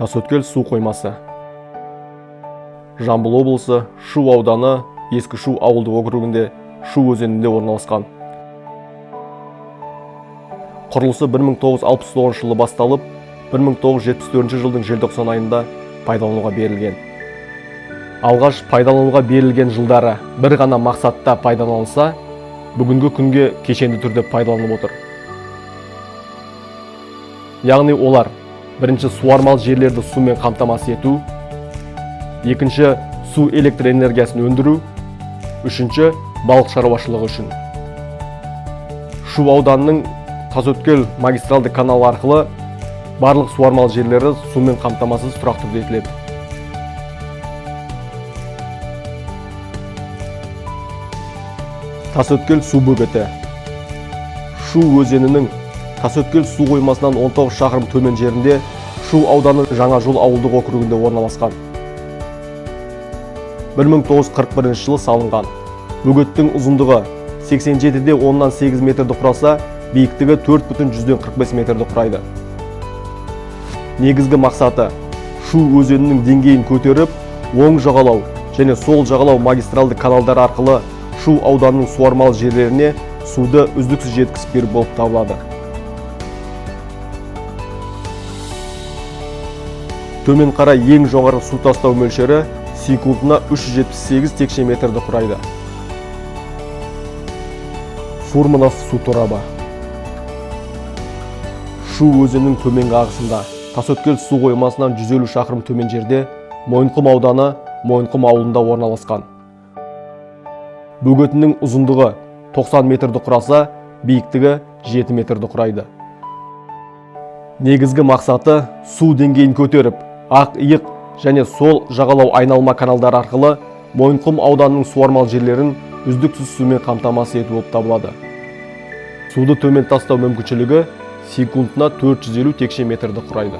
Тасөткел су қоймасы. Жамбыл облысы Шу ауданы Ескі Шу ауылдық округінде Шу өзенінде орналасқан. Құрылысы 1969 жылы басталып, 1974 жылдың желтоқсан айында пайдалануға берілген. Алғаш пайдалануға берілген жылдары бір ғана мақсатта пайдаланылса, бүгінгі күнге кешенді түрде пайдаланып отыр. Яғни олар: бірінші, суармалы жерлерді сумен қамтамасыз ету, екінші, су электр энергиясын өндіру, үшінші, балық шаруашылығы үшін. Шу ауданының Тасөткел магистралды каналы арқылы барлық суармалы жерлері сумен қамтамасыз тұрақты түрде етіледі. Тасөткел су бөгеті. Шу өзенінің Тасөткел су қоймасынан 19 шақырым төмен жерінде, Шу ауданы Жаңа Жол ауылдық округінде орналасқан. 1941 жылы салынған. Бөгеттің ұзындығы 87,8 метрді құраса, биіктігі 4,45 метрді құрайды. Негізгі мақсаты Шу өзенінің деңгейін көтеріп, оң жағалау және сол жағалау магистралды каналдары арқылы Шу ауданының суармалы жерлеріне суды үздіксіз жеткізіп беру болып табылады. Төмен қарай ең жоғары су тастау мөлшері секундына 378 текше метрді құрайды. Фурманов су торабы. Шу өзенінің төменгі ағысында, Тасөткел су қоймасынан 150 шақырым төмен жерде, Мойынқұм ауданы Мойынқұм ауылында орналасқан. Бөгетінің ұзындығы 90 метрді құраса, биіктігі 7 метрді құрайды. Негізгі мақсаты су деңгейін көтеріп, ақ иық және сол жағалау айналма каналдары арқылы Мойынқұм ауданының суармалы жерлерін үздіксіз сумен қамтамасыз ету болып табылады. Суды төмен тастау мүмкіншілігі секундына 450 текше метрді құрайды.